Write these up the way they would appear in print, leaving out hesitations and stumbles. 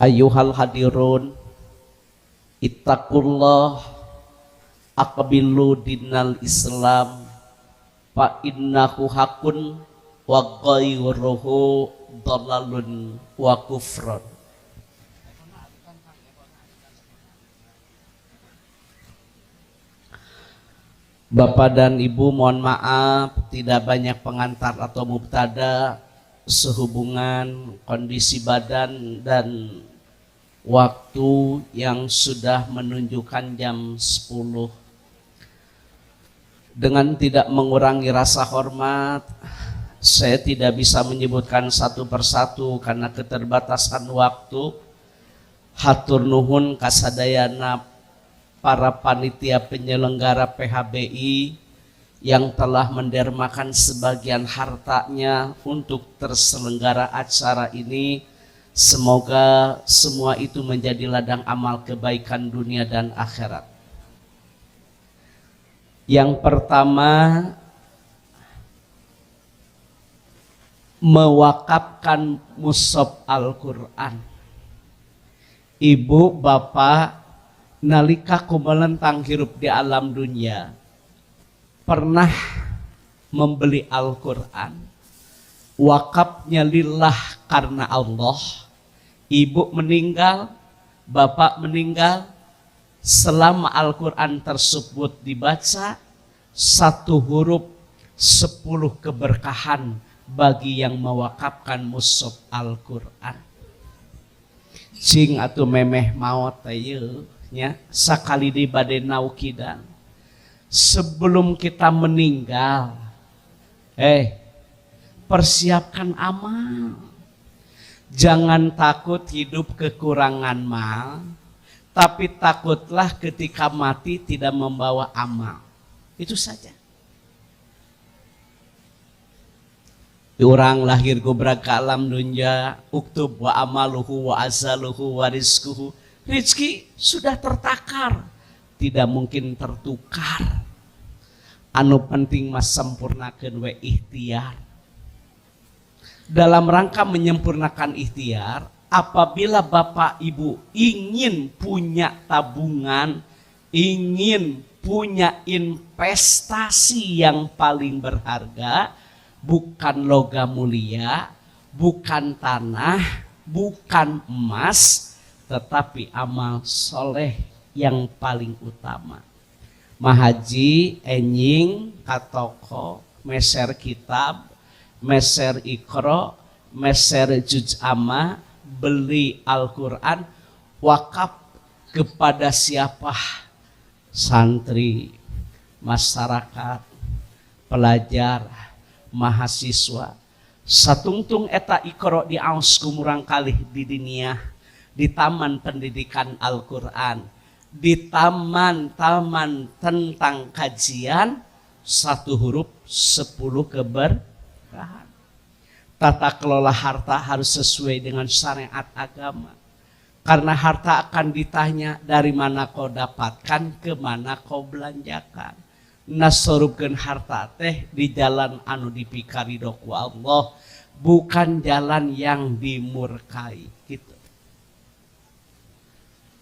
Ayyuhal hadirun, ittaqullah, aqbilu dinal Islam, fa innahu hakun wa ghairuhu dalalun wa kufrun. Bapak dan Ibu, mohon maaf tidak banyak pengantar atau mubtada sehubungan kondisi badan dan waktu yang sudah menunjukkan jam 10. Dengan tidak mengurangi rasa hormat, saya tidak bisa menyebutkan satu persatu karena keterbatasan waktu. Hatur nuhun kasadayana para panitia penyelenggara PHBI yang telah mendermakan sebagian hartanya untuk terselenggara acara ini. Semoga semua itu menjadi ladang amal kebaikan dunia dan akhirat. Yang pertama, mewakafkan mushaf Al-Quran. Ibu, bapak, nalika kumelentang hirup di alam dunia, pernah membeli Al-Quran, wakafnya lillah karena Allah. Ibu meninggal, bapak meninggal, selama Al-Quran tersebut dibaca, satu huruf 10 keberkahan bagi yang mewakafkan mushaf Al-Quran. Cing atuh memeh maot teh nya, sakali di bade naukidan. Sebelum kita meninggal, persiapkan amal. Jangan takut hidup kekurangan mal, tapi takutlah ketika mati tidak membawa amal. Itu saja. Orang lahir gobrak ke alam dunia, uktub wa amaluhu wa azaluhu wa rizkuhu. Rizki sudah tertakar, tidak mungkin tertukar. Anu penting mas sempurnakeun we ikhtiar. Dalam rangka menyempurnakan ikhtiar, apabila bapak ibu ingin punya tabungan, ingin punya investasi yang paling berharga, bukan logam mulia, bukan tanah, bukan emas, tetapi amal soleh yang paling utama. Mahaji enjing katoko meser kitab, meser ikro, meser juz amma, beli Al-Quran, wakaf kepada siapa? Santri, masyarakat, pelajar, mahasiswa. Satungtung eta ikro diaos ku murang kalih di dunia, di taman pendidikan Al-Quran, di taman-taman tentang kajian, satu huruf 10 keberkahan. Tata kelola harta harus sesuai dengan syariat agama. Karena harta akan ditanya dari mana kau dapatkan, ke mana kau belanjakan. Nasorubkeun harta teh di jalan anu dipikarido ku Allah, bukan jalan yang dimurkai gitu.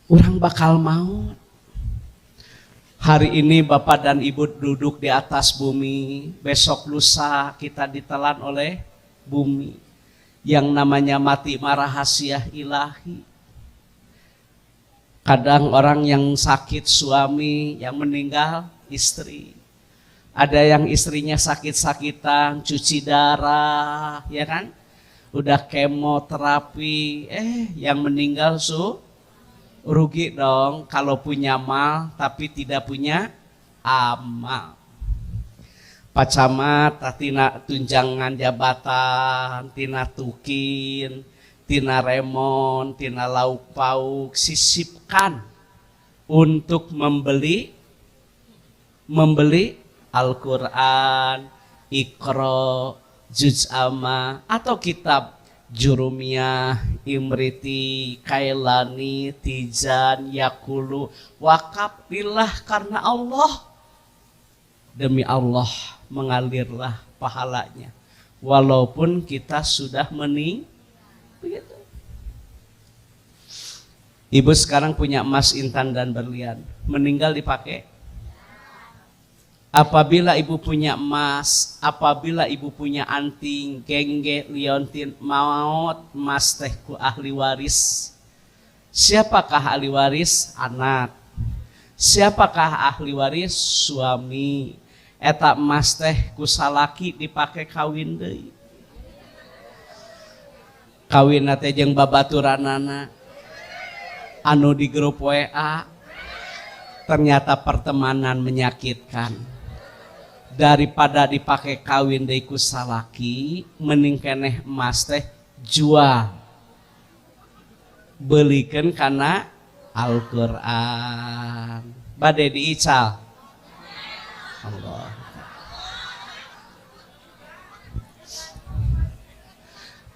Orang bakal maut. Hari ini bapak dan ibu duduk di atas bumi, besok lusa kita ditelan oleh bumi. Yang namanya mati mah rahasia ilahi. Kadang orang yang sakit suami, yang meninggal istri. Ada yang istrinya sakit-sakitan, cuci darah, ya kan? Udah kemoterapi, yang meninggal rugi dong kalau punya mal tapi tidak punya amal. Pak Camat tina tunjangan jabatan, tina tukin, tina remon, tina lauk pauk, sisipkan untuk membeli Al-Quran, Iqra, Juz Amma, atau kitab Jurumiyah, Imriti, Kailani, Tijan, Yakulu. Wakaf lillah karena Allah. Demi Allah mengalirlah pahalanya. Walaupun kita sudah begitu. Ibu sekarang punya emas, intan dan berlian. Meninggal dipakai? Apabila ibu punya emas, apabila ibu punya anting, gengge, liontin, maot, emas teh ku ahli waris. Siapakah ahli waris? Anak. Siapakah ahli waris? Suami. Eta emas teh ku salaki dipake kawin deui. Kawin teh jeung babaturanana anu di grup WA. Ternyata pertemanan menyakitkan. Daripada dipakai kawin deui ku salaki, mending keneh emas teh jual. Belikeun kana Al-Qur'an. Bade diical. Allah.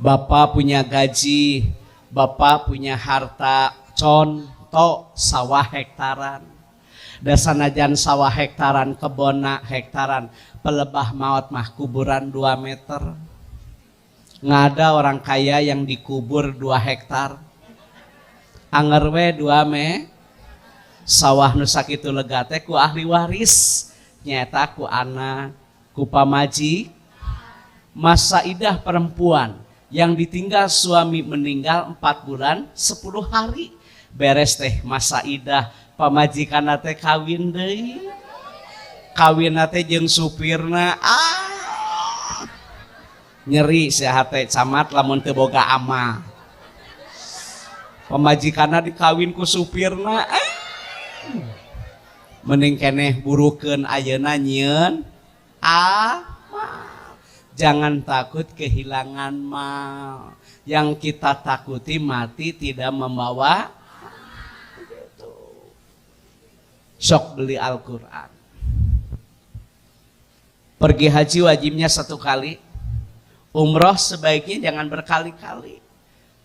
Bapak punya gaji, bapak punya harta, contoh sawah hektaran. Dasanajan sawah hektaran, kebona hektaran, pelebah maut mah kuburan 2 meter. Nggak ada orang kaya yang dikubur 2 hektar. Anger we 2 me. Sawah nu sakitu lega teh ku ahli waris, nyaeta ku anak, ku pamaji. Masa idah perempuan yang ditinggal suami meninggal 4 bulan 10 hari. Beres teh masa idah, pamajikanna teh kawin deui. Kawinna teh jeung supirna. Ah. Nyeri sia hate camat lamun teu boga amal. Pamajikanna dikawin ku supirna. Ah. Mending keneh burukeun ayeuna nyieun amal. Jangan takut kehilangan mal. Yang kita takuti mati tidak membawa. Sok beli Al-Quran. Pergi haji wajibnya 1 kali. Umroh sebaiknya jangan berkali-kali.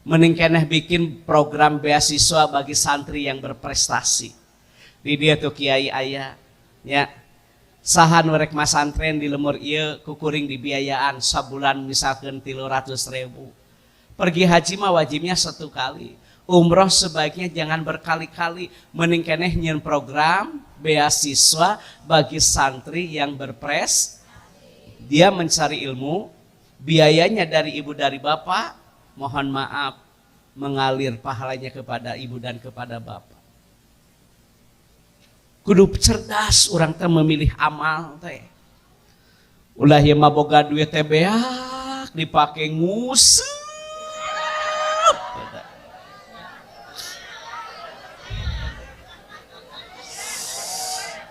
Mending keneh bikin program beasiswa bagi santri yang berprestasi. Di dia tuh kiai aya, ya. Saha nu rek masantren di lemur ieu kukuring dibiayaan sabulan misalkan 300.000. Pergi haji mah wajibnya 1 kali. Umroh sebaiknya jangan berkali-kali. Mending keneh nyieun program beasiswa bagi santri yang berpres. Dia mencari ilmu, biayanya dari ibu dari bapak, mohon maaf mengalir pahalanya kepada ibu dan kepada bapak. Kudu cerdas orang teh memilih amal teh. Ulah ieu mah boga duit teh beak dipake nguseup.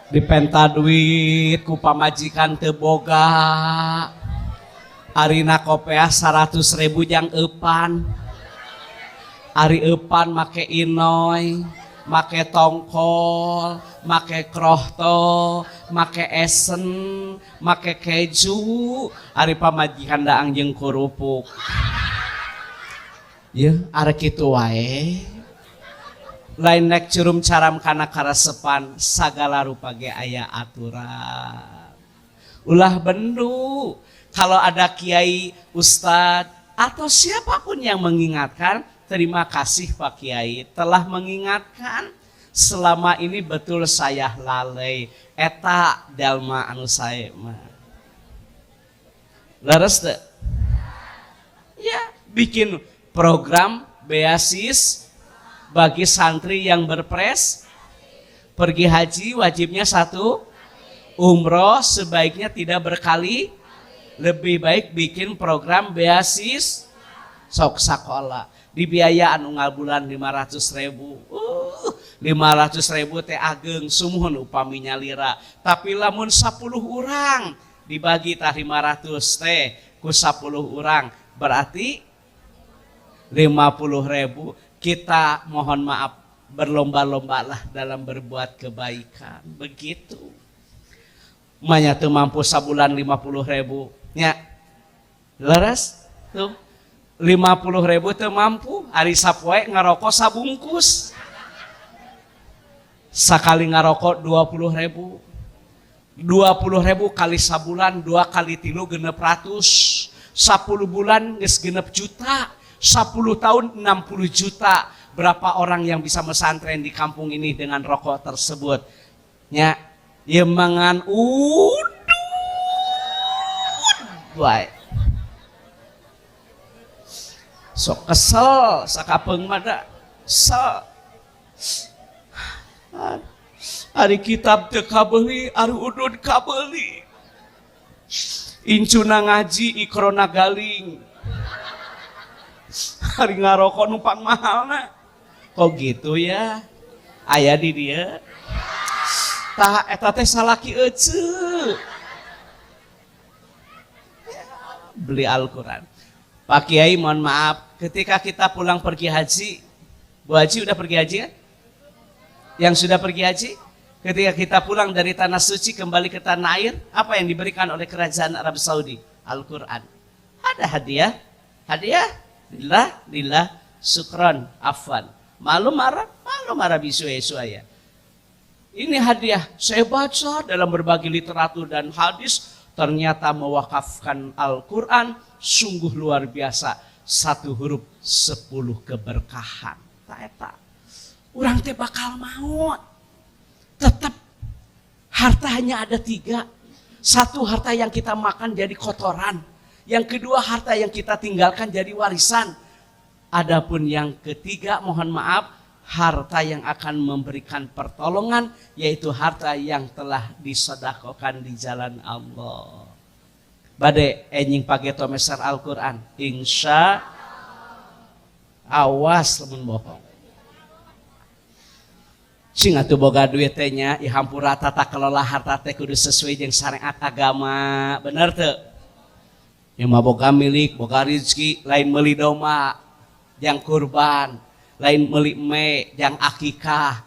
Dipenta duit ku pamajikan teu boga. Arina kopeah 100.000 jang eupan. Ari eupan make inoy, make tongkol, make krohto, make esen, make keju. Ari pamajikan daang jeung kerupuk. Yeuh, ari kitu wae. Lain nek curum caram kana karasepan, sagala rupa ge aya aturan. Ulah bendu kalau ada kiai, ustad atau siapapun yang mengingatkan, terima kasih Pak Kiai telah mengingatkan. Selama ini betul saya lalai. Eta dalma anu sae mah. Leres teu? Ya, bikin program beasiswa bagi santri yang berpres. Pergi haji wajibnya 1, umroh sebaiknya tidak berkali, lebih baik bikin program beasiswa sok sakola dibiayaan unggal bulan 500.000. 500.000 teh ageng sumuhun upami nyalira, tapi lamun 10 urang dibagi tah 500 teh ku 10 urang berarti 50.000. Kita mohon maaf berlomba-lombalah dalam berbuat kebaikan. Begitu. Manya teu mampu sabulan 50.000 nya. Leres tuh. 50.000 teu mampu, ari sapoe ngarokok sabungkus. Sakali ngarokok 20.000. 20.000 kali sabulan 2 kali 3 600. 10 bulan geus genep juta. 10 tahun 60 juta. Berapa orang yang bisa mesantren di kampung ini dengan rokok tersebut? Nya, ieu mangan udud wae. Sok kesel sakapeung mah da. Kesel. Ari kitab teu kabeuli, ari udud kabeuli. Incuna ngaji ikrona galing. Ari ngarokok nu pangmahalna. Kok gitu ya? Aya di dieu. Tah eta teh salaki eceu. Beli Al-Quran. Pak Kiai mohon maaf, ketika kita pulang pergi haji, Bu Haji udah pergi haji kan? Yang sudah pergi haji, ketika kita pulang dari tanah suci kembali ke tanah air, apa yang diberikan oleh kerajaan Arab Saudi? Al-Quran. Ada hadiah, hadiah, lillah, lillah, syukron, afwan. Malu marah, malu marah bisu ya. Ini hadiah, saya baca dalam berbagai literatur dan hadis, ternyata mewakafkan Al-Quran sungguh luar biasa. 1 huruf 10 keberkahan. Tak eta. Urang teh bakal maut. Tetap harta hanya ada 3. 1 harta yang kita makan jadi kotoran. Yang kedua harta yang kita tinggalkan jadi warisan. Adapun yang ketiga, mohon maaf, harta yang akan memberikan pertolongan, yaitu harta yang telah disedekahkan di jalan Allah. Bade enjing pageto meser Al-Quran, insya awas lamun bohong. Sing atuh boga duit teh nya, ihampura tata kelola harta teh kudu sesuai jeung syariat agama, bener teu? Yang mah boga milik, boga rezeki, lain meuli domba, jang kurban, lain meuli me, jang akikah,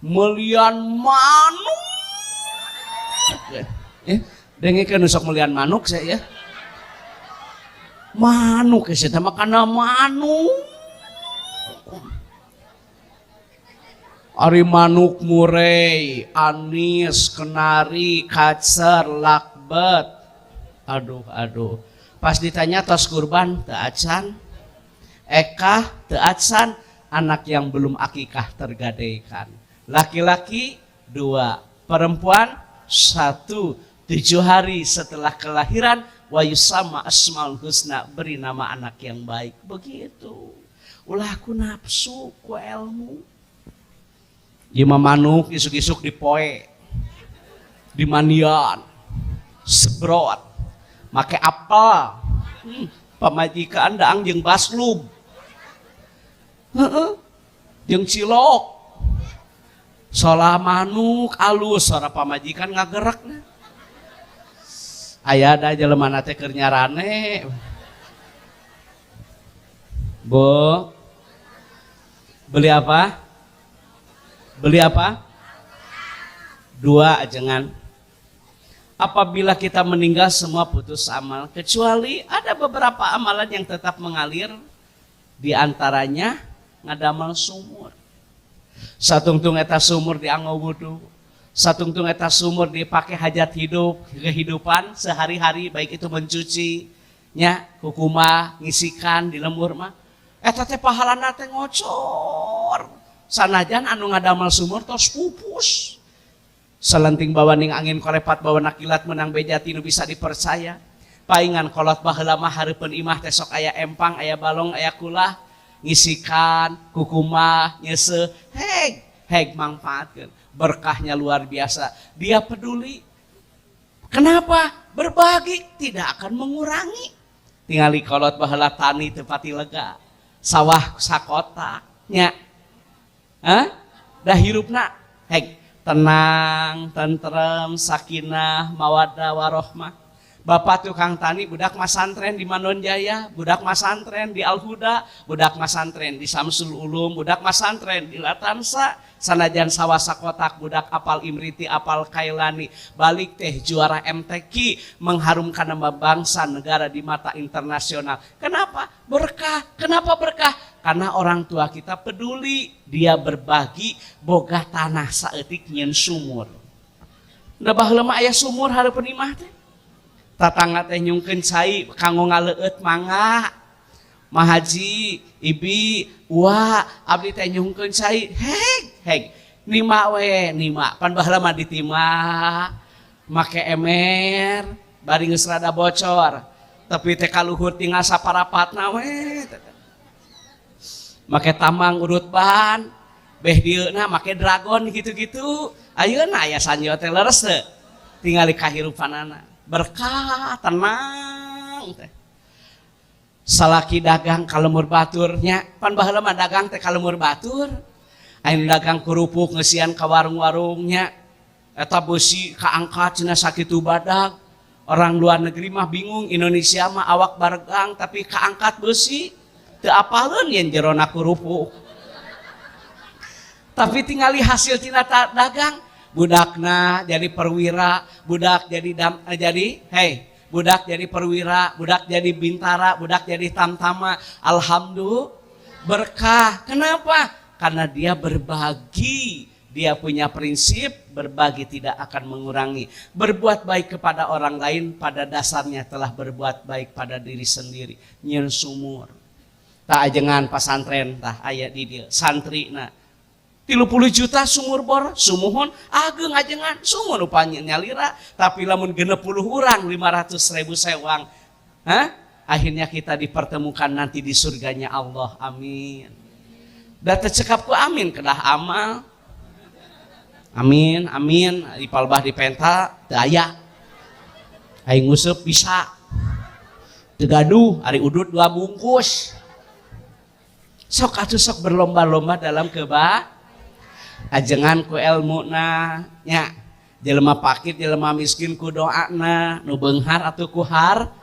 melian manuk. Dengekeun sok melian manuk saya ya. Manuk ya, saya mah kana manuk. Ari manuk murei, anis, kenari, kacer, lakbet. Aduh, aduh. Pas ditanya tos kurban, teu acan. Ekah, teu acan. Anak yang belum akikah tergadaikan. Laki-laki 2, perempuan 1. 7 hari setelah kelahiran, wa yusama asmaul husna, beri nama anak yang baik. Begitu. Ulah ku nafsu, ku ilmu. Ieu mah manuk isuk-isuk dipoe, dimanian, sebrot, make apel, pamajikan daang jeung baslub, heeh, jeung cilok, solah manuk alus, sora pamajikan ngagerekna. Aya da jelema teh keur nyarane. Bu, beli apa? Beli apa? 2 jangan. Apabila kita meninggal semua putus amal, kecuali ada beberapa amalan yang tetap mengalir, di antaranya ngadamal sumur. Satungtung eta sumur dianggo wudu, satungtung eta sumur dipakai hajat hidup, kehidupan sehari-hari, baik itu mencuci, nya, kukumah, ngisikan di lembur mah. Eta teh pahalana teh ngocor. Sanajan anu ngadamal sumur tos pupus. Selenting bawaning angin kolepat bawa nakilat menang beja tinu bisa dipercaya. Paingan kolot baheula mah hareupeun imah teh sok aya empang, aya balong, aya kulah, ngisikan, kukumah, nyeuseuh, heg, heg mangfaatkeun. Berkahnya luar biasa. Dia peduli. Kenapa? Berbagi tidak akan mengurangi. Tingali kolot baheula tani teu pati lega. Sawah sakotak nya. Hah? Dah hirupna heg tenang, tentrem, sakinah, mawaddah warohmah. Bapak tukang tani, budak masantren di Mandon Jaya, budak masantren di Al-Huda, budak masantren di Samsul Ulum, budak masantren di Latansa, sanajan sawah sakotak, budak apal Imriti, apal Kailani, balik teh juara MTQ, mengharumkan nama bangsa negara di mata internasional. Kenapa? Berkah. Kenapa berkah? Karena orang tua kita peduli, dia berbagi boga tanah saeutik nyeun sumur. Da baheula mah aya sumur hareupeun imah teh. Tatangga teh nyungkeun cai kanggo ngaleueut mangga. Mahaji, ibi, wa, abdi teh nyuhunkeun cai, heg, heg. Nima we, nima. Pan baheula mah ditima, make emer, bari geus rada bocor. Tapi teh kaluhur tinggal saparapatna we. Make tambang urut ban, beh dieuna make dragon gitu-gitu. Ayeuna aya sanyo teh leres teu? Tingali kahirupanana. Berkah, tenang teh. Salaki dagang ka lembur baturnya, pan baheula mah dagang teh ka lembur batur. Ayeuna dagang kerupuk ngeusian ka warung-warungnya. Eta beusi kaangkat cenah sakitu badag. Orang luar negeri mah bingung, Indonesia mah awak baregang tapi kaangkat beusi. Teu apaleun yen jerona kerupuk. Tapi tingali hasil tina dagang, budakna jadi perwira, budak jadi dam, jadi hey, budak jadi perwira, budak jadi bintara, budak jadi tamtama. Alhamdulillah berkah. Kenapa? Karena dia berbagi. Dia punya prinsip berbagi tidak akan mengurangi. Berbuat baik kepada orang lain pada dasarnya telah berbuat baik pada diri sendiri. Nyeun sumur. Tah ajengan pasantren tah aya di dieu santrina. 30 juta sumur bor, sumuhun ageng ajengan sumur upanya nyalira, tapi lamun 60 urang 500.000 sewang. Hah? Akhirnya kita dipertemukan nanti di surganya Allah. Amin. Da teu cekap ku amin kedah amal. Amin, amin, ipalbah dipenta teu aya. Aing nguseup bisa. Teu gaduh, ari udut 2 bungkus. Sok atuh sok berlomba-lomba dalam keba ajengan ku elmuna nya, jelema pakit jelema miskin ku doana, nu beunghar atuh ku har.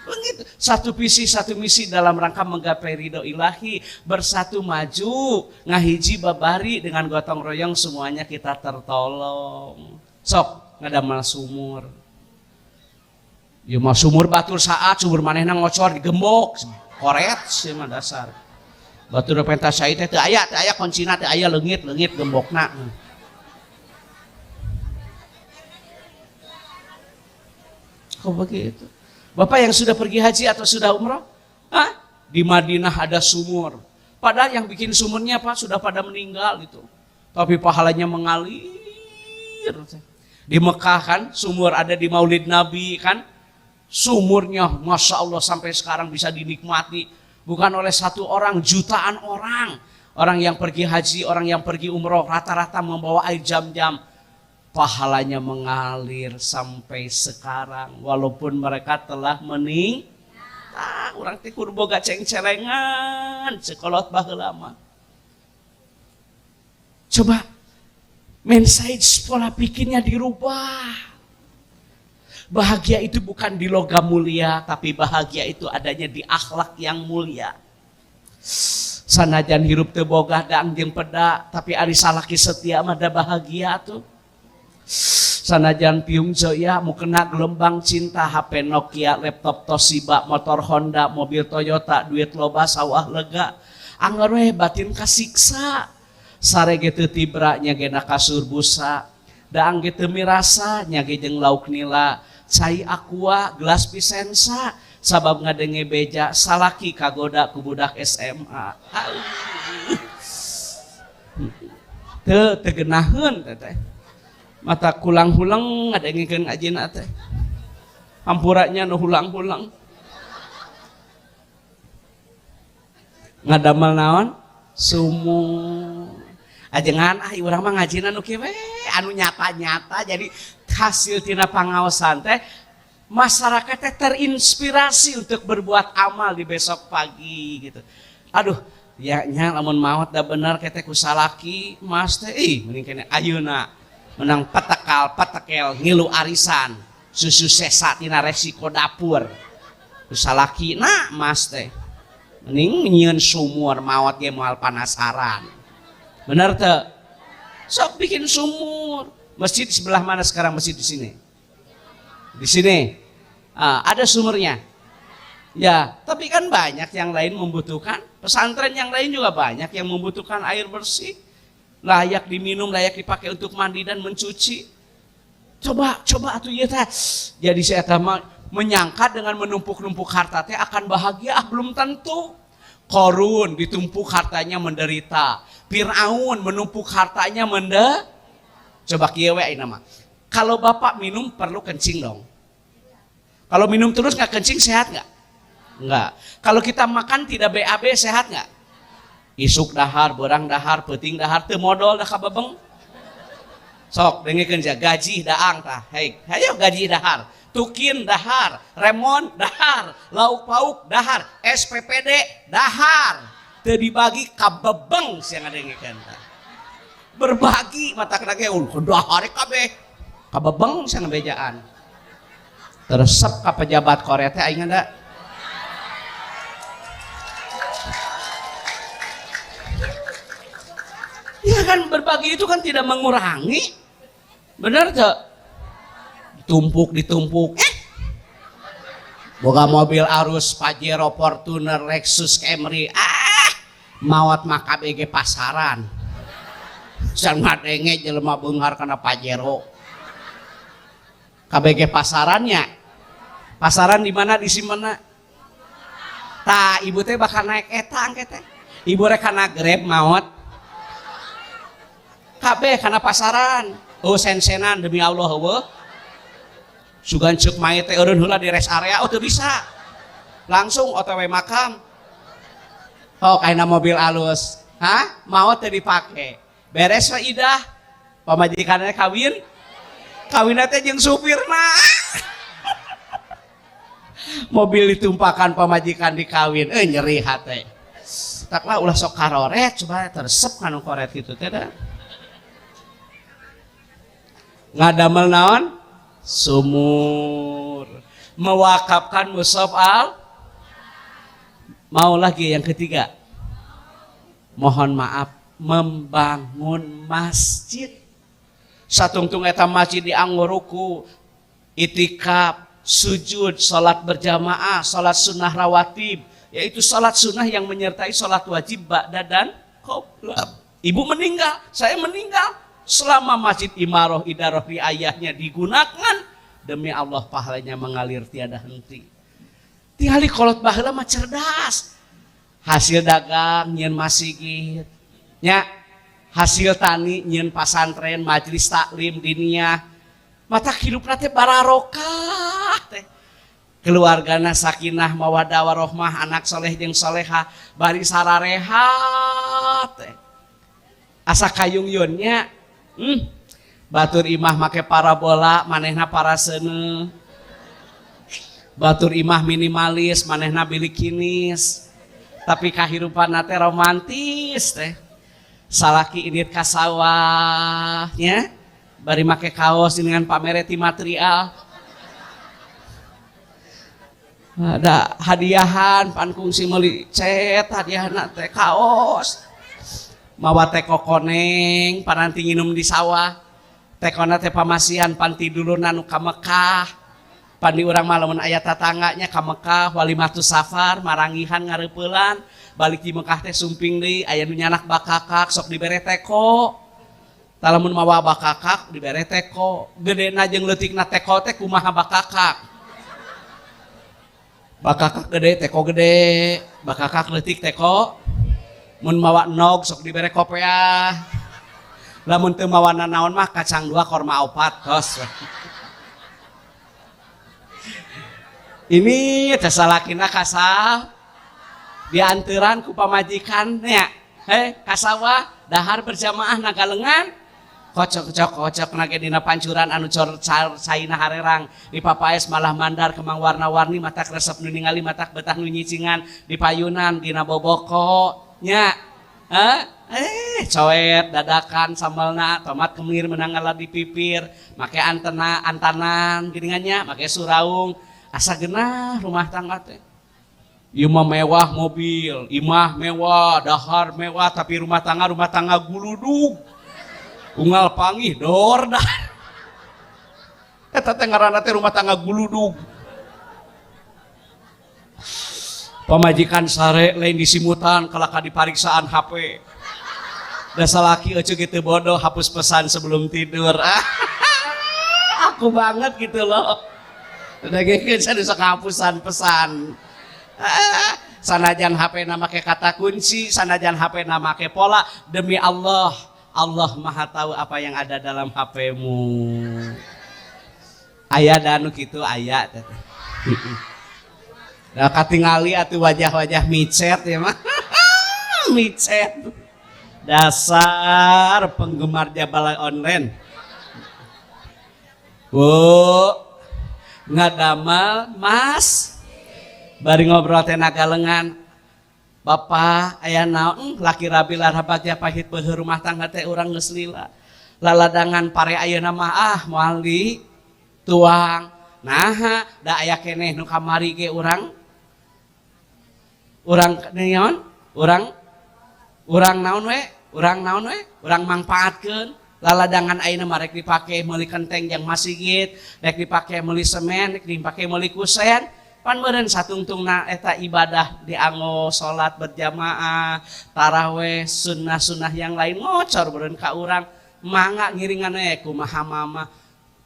Begitu. Satu visi satu misi dalam rangka menggapai ridho ilahi, bersatu maju ngahiji babari dengan gotong royong semuanya kita tertolong. Sok ngadamel sumur. Ieu mah sumur batur saat sumur manehna ngocor digembok koret sih mah dasar. Batur penta cai teh teu aya, teu aya kuncina, teu aya leungit, leungit gembokna. Kok begitu? Bapak yang sudah pergi haji atau sudah umroh? Hah? Di Madinah ada sumur. Padahal yang bikin sumurnya Pak sudah pada meninggal itu. Tapi pahalanya mengalir. Di Mekah kan sumur ada di Maulid Nabi kan. Sumurnya Masya Allah sampai sekarang bisa dinikmati. Bukan oleh satu orang, jutaan orang. Orang yang pergi haji, orang yang pergi umroh, rata-rata membawa air jam-jam. Pahalanya mengalir sampai sekarang. Walaupun mereka telah meninggal. Orang teh kudu boga ceng-celengan, sekolot baheula mah. Coba mindset pola pikirnya dirubah. Bahagia itu bukan di logam mulia, tapi bahagia itu adanya di akhlak yang mulia. Sanajan hirup teu boga daang jeung peda, tapi ari salaki setia mah da bahagia tuh. Sanajan piung joya mukena gelombang cinta, HP Nokia, laptop Toshiba, motor Honda, mobil Toyota, duit loba, sawah lega. Angger we batin kasiksa. Sare ge teu tibra nya ge na kasur busa. Daang ge teu mirasa nya ge jeung lauk nila. Cai aqua gelas Vicenza sabab ngadenge beja salaki kagoda ku budak SMA. Teu teu geunaheun teh. Mata kulang-hulang ngadengekeun ngajina teh. Hampuranya nu hulang-hulang. Ngadamel naon? Sumur. Ajengan ah urang mah ngajina nu kieu we, anu nyata-nyata jadi hasil tina pangaosan teh masyarakat teh terinspirasi untuk berbuat amal di besok pagi gitu. Aduh, ya nya lamun maot da bener teh ku salaki mas teh ih mending kene ayeuna menang petekal petekel ngilu arisan susu sesa tina resiko dapur ku salaki na mas teh mending nyieun sumur maot ge moal panasaran. Bener teu? Sok bikin sumur. Masjid sebelah mana sekarang masjid di sini? Di sini. Ah, ada sumurnya. Ya, tapi kan banyak yang lain membutuhkan. Pesantren yang lain juga banyak yang membutuhkan air bersih. Layak diminum, layak dipakai untuk mandi dan mencuci. Coba, coba atuh ieu teh. Jadi saya teh mah Menyangka dengan menumpuk-numpuk harta teh akan bahagia, ah, belum tentu. Korun ditumpuk hartanya menderita. Fir'aun menumpuk hartanya mende. Coba kieu we ayeuna mah. Kalau bapak minum perlu kencing dong. Kalau minum terus nggak kencing sehat nggak? Nggak. Kalau kita makan tidak BAB sehat nggak? Isuk dahar, beurang dahar, peuting dahar, teu modol dah kabebeng. Sok dengekeun ja gaji daang tah. Hei, hayo gaji dahar. Tukin dahar, remon dahar, lauk pauk dahar, SPPD dahar. Teu dibagi kabebeng sia ngadengekeun tah. Berbagi mata kena ge dahar kabeh. Kabebeng sia ngabejaan. Teresep ka pejabat Korea teh aing da. Ya kan berbagi itu kan tidak mengurangi. Benar tuh? Ditumpuk, ditumpuk. Boga mobil arus Pajero, Fortuner, Lexus, Camry. Ah, mawat mah KBG pasaran. San ngadenge jelema beunghar kana Pajero. KBG pasarannya. Pasaran di mana di simena? Tah, ibu teh bakal naik eta angke teh. Ibu rek kana Grab maot. Kabeh kana pasaran. Oh sen-senan demi Allah heueuh. Sugan ceuk mayit teh eureun heula di rest area, oh teu bisa. Langsung OTW makam. Oh kaina mobil alus. Hah? Maot teu dipake. Beres we idah. Pamajikanna kawin. Kawinna teh jeung supirna. Mobil ditumpakan pamajikan dikawin, nyeri hate. Taklah ulah sok karoret, coba teresep kanu koret gitu teh dah. Ngadamel naon? Sumur. Mewakafkan mushaf al. Mau lagi yang ketiga. Mohon maaf, membangun masjid. Satungtung eta masjid di anggoruku, itikaf, sujud, salat berjamaah, salat sunnah rawatib, yaitu salat sunnah yang menyertai salat wajib ba'da dan qobla. Ibu meninggal, saya meninggal. Selama masjid imaroh idaroh riayahnya digunakan, demi Allah pahalanya mengalir tiada henti. Tingali kolot baheula mah cerdas. Hasil dagang nyieun masjid, nya hasil tani nyieun pasantren, majelis taklim diniyah. Mata hidupna teh bararokah teh. Keluargana sakinah mawaddah warohmah, anak soleh jeung soleha, bari sararehat teh. Asa kayungyun nya. Batur imah make parabola, manehna paraseuneuh. Batur imah minimalis, manehna bilikinis. Tapi kahirupanna teh romantis teh. Salaki indit ka sawah nya, bari make kaos dengan pamere ti material. Ada hadiahan pan kungsi meuli cet hadiahna teh kaos. Mawa teko koneng paranti nginum di sawah. Tekona teh pamasihan panti dulurna nu ka Mekah. Pandi urang mah lamun aya tatangganya ka Mekah walimatus safar marangihan ngareupeulan balik di Mekah teh sumping deui aya nu nyanak bakakak sok dibere teko. Tah lamun mawa bakakak dibere teko, gedena jeung leutikna teko teh kumaha bakakak. Bakakak gede teko gede, bakakak leutik teko. Mun mawa nog sok dibere kopeah. Lamun teu mawa nanaon mah kacang 2 korma 4 tos. Ini teh salakina kasal dianteran ku pamajikan nya. Heh, kasawah dahar berjamaah nagalengan kocok-kocok nage dina pancuran anu cor caina harerang di papaes malah mandar kemang warna-warni matak resep nu ningali matak betah nu nyicingan di payunan dina boboko nya. Coet dadakan sambalna tomat kemir menang di pipir make antena antanan geuningannya make suraung asa genah rumah tangga teh. Ieu mah mewah mobil, imah mewah, dahar mewah, tapi rumah tangga guludug. Unggal pangih dor dah. Eta teh ngaranna teh rumah tangga guludug. Pamajikan sare lain disimutan kalaka dipariksaan HP. Da salaki euceuk kitu bodoh hapus pesan sebelum tidur. Aku banget gitu loh. Dengekeun cenah sok ngapusan pesan. Sanajan HP na make kata kunci, sanajan HP na make pola, demi Allah, Allah Maha tahu apa yang ada dalam HP-mu. Aya danu kitu aya teh. Nah, katingali atuh wajah-wajah micet ya mah. Micet. Dasar penggemar Jabalay online. Bu, ngadamal Mas. Bari ngobrol teh nagalengan. Bapak aya naon laki rabi larabagya pahit beuheur rumah tangga teh urang geus lila. Laladangan pare ayeuna mah ah moal di tuang. Naha da aya keneh nu kamari ge urang urang naon? Urang naon we? Urang naon we? Urang mangpaatkeun. Laladangan ayeuna mah rek dipake meuli kenteng jang masigit, rek dipake meuli semen, rek dipake meuli kusen. Pan meureun satungtungna eta ibadah dianggo salat berjamaah, taraweh, sunnah-sunnah yang lain ngocor meureun ka urang. Mangga ngiringan we kumaha mama.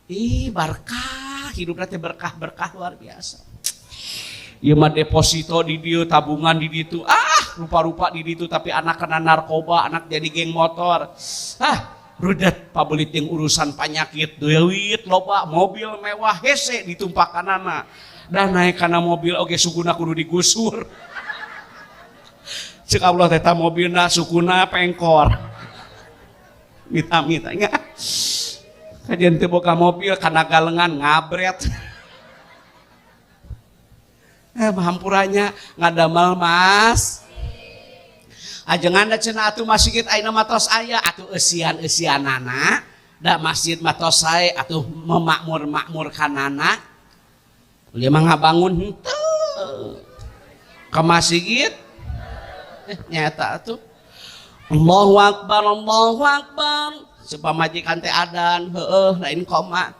Ih berkah, hidupna teh berkah-berkah luar biasa. Ieu mah deposito di dieu, tabungan di ditu. Ah, rupa-rupa di ditu tapi anak kena narkoba, anak jadi geng motor. Ah, rudet pabelit jeung urusan panyakit, duit loba, mobil mewah hese ditumpakanana. Dan naik kana mobil oge sukuna kudu digusur. Cek Allah teh ta mobilna sukuna pengkor. Mita-mita nya. Kajian teu boga mobil kana galengan ngabret. Hampuranya ngadamal Mas. Ajengan da cenah atuh masjid ayeuna mah tos aya atuh eusian-eusianana da masjid mah tos sae atuh memakmur-makmurkanana. Dia mah ngabangun henteu ka masjid. Nyata atuh. Allahu akbar, Allahu akbar. Sebab majikan teh adan, heueuh lain koma.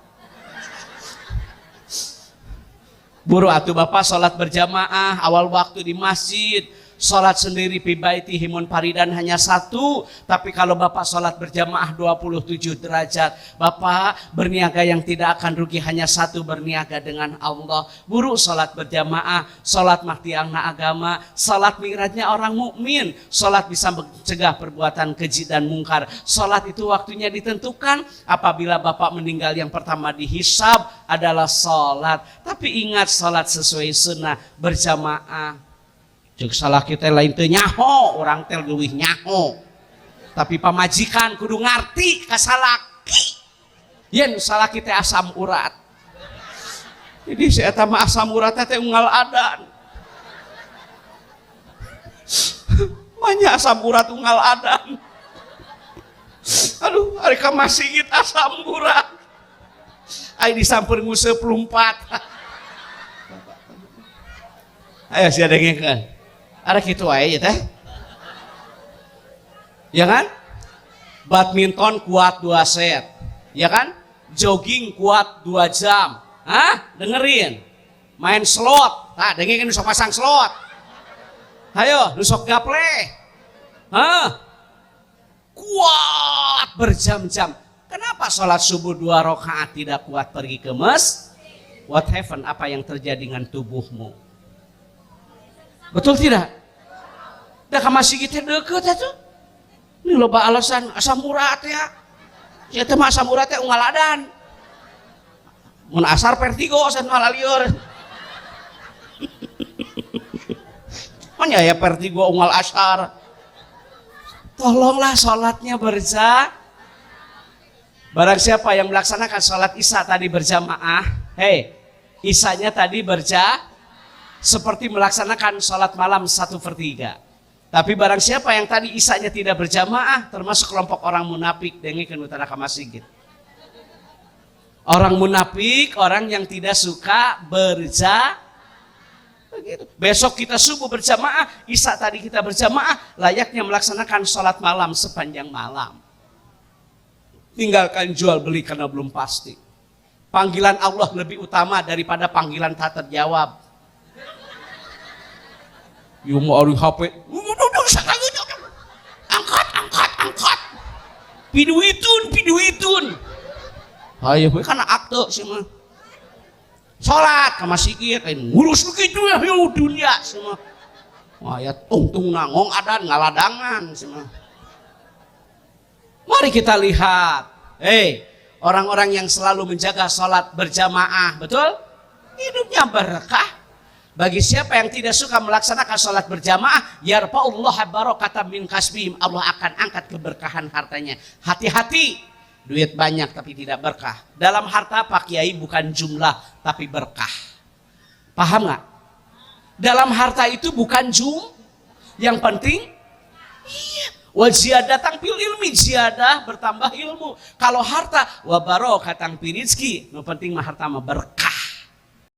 Buru atuh bapak salat berjamaah awal waktu di masjid. Salat sendiri fi baitihi munfaridan hanya satu, tapi kalau bapak salat berjamaah 27 derajat. Bapak berniaga yang tidak akan rugi hanya satu, berniaga dengan Allah. Buru salat berjamaah, salat mah tiangna agama, salat mi'rajnya orang mukmin, salat bisa mencegah perbuatan keji dan mungkar. Salat itu waktunya ditentukan. Apabila bapak meninggal yang pertama dihisab adalah salat. Tapi ingat salat sesuai sunnah berjamaah. Cek salah kita lain teu nyaho, orang teh leuwih nyaho. Tapi pamajikan kudu ngarti ka salaki. Yen salaki teh asam urat. Jadi si eta mah asam urat teh unggal adan. Manya asam urat unggal adan. Aduh, ari ka masigit asam urat. Ai disampeun nguseup lumpat. Ayo sia dengekeun. Ada gitu aja ya teh. Ya kan? Badminton kuat 2 set. Ya kan? Jogging kuat 2 jam. Hah? Dengerin. Main slot. Tah, dengerin nu sok pasang slot. Ayo, nu sok gaple. Hah? Kuat berjam-jam. Kenapa sholat subuh 2 rakaat tidak kuat pergi ke masjid? What happened? Apa yang terjadi dengan tubuhmu? Betul tidak? Dah ke masjid teh deukeut atuh. Ini loba alasan asam urat ya. Ya teh mah asam urat teh unggal adan. Mun asar vertigo san malalieur. Mun ya vertigo unggal asar. Tolonglah sholatnya berjamaah. Barang siapa yang melaksanakan sholat isya tadi berjamaah, hei, isyanya tadi berjamaah, seperti melaksanakan sholat malam 1/3. Tapi barang siapa yang tadi isyanya tidak berjamaah, termasuk kelompok orang munafik, dengekeun utara ka masjid. Orang munafik, orang yang tidak suka berjamaah. Begitu. Besok kita subuh berjamaah, isya tadi kita berjamaah, layaknya melaksanakan sholat malam sepanjang malam. Tinggalkan jual beli karena belum pasti. Panggilan Allah lebih utama daripada panggilan tak terjawab. Ieu mah ari HP. Angkat, angkat, angkat. Piduitun, piduitun. Hayo we kana akte sih mah. Salat ka masjid, ngurus begitu ya, dunia semua. Wah ya, tungtung nangong adan ngaladangan semua. Mari kita lihat. Hei, orang-orang yang selalu menjaga sholat berjamaah, betul? Hidupnya berkah. Bagi siapa yang tidak suka melaksanakan sholat berjamaah, yarfa'ullah barakata min kasbihim. Allah akan angkat keberkahan hartanya. Hati-hati, duit banyak tapi tidak berkah. Dalam harta, Pak Kiai, bukan jumlah tapi berkah. Paham nggak? Dalam harta itu bukan yang penting iya. Wa ziyadatan fil ilmi, ziyadah bertambah ilmu. Kalau harta wa barokatan fi rizki, nu penting mah harta mah berkah.